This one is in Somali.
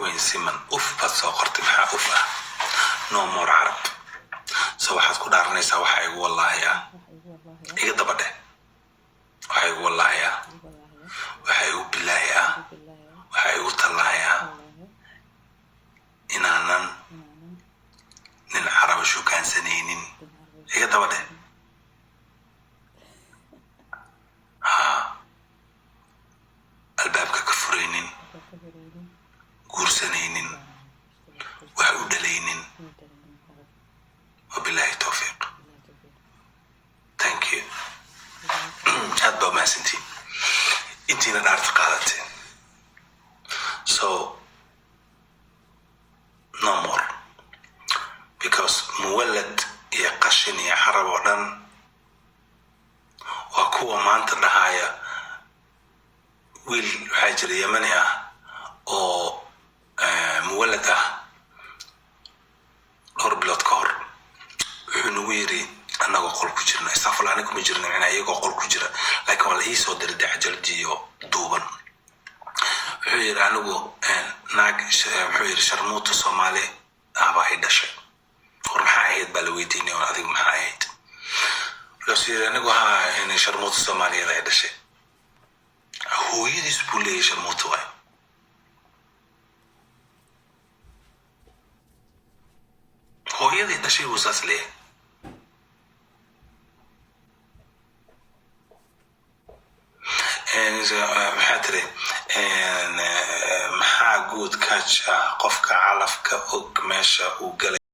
Queen Siman, uf baad soo qortay. Maxaa uf ah? No more Carab. So waxaad ku dhaaranaysaa, "Waxa igu wallaahi ah." Iga daba dheh: "Waxa igu wallaahi ah, waxa igu bilaahi ah, waxa igu tallaahi ah inaanan nin Caraba shukaansanaynin." Iga daba dheh. Ha albaabka ka furaynin, guursanaynin, wax u dhalaynin. Wabilaahi towfiiq. Thank you, aad baa umahadsantiin intiina dhaarta qaadateen. So no more, because muwalad iyo qashin iyo Carab oo dhan waa kuwa maanta dhahaya. Wiil waxaa jira Yemani ah oo muwalad ah. Dhowr bilood ka hor wuxuu nagu yiri, annagoo qol ku jirna, istaful, aniga kuma jirna, micnaa iyagoo qol ku jira, laakiin waa la ii soo diray cajaladii iyo duuban. Wuxuu yiri, "Anigu naag," muxuu yiri, "sharmuuta Soomaali ah baa i dhashay." "War maxaa ahayd?" baa la weydiinay. "Oo adigu maxaa ahayd?" Markaasuu yiri, "Anigu haa, sharmuuta Soomaaliyeed ay dhashay." Hooyadiis buu leeyahay sharmuuta waay. Hooyadii dhashay buu saas leeyahay. Maxaa tiri? Maxaa guud kaja qofka calafka og meesha uu galay?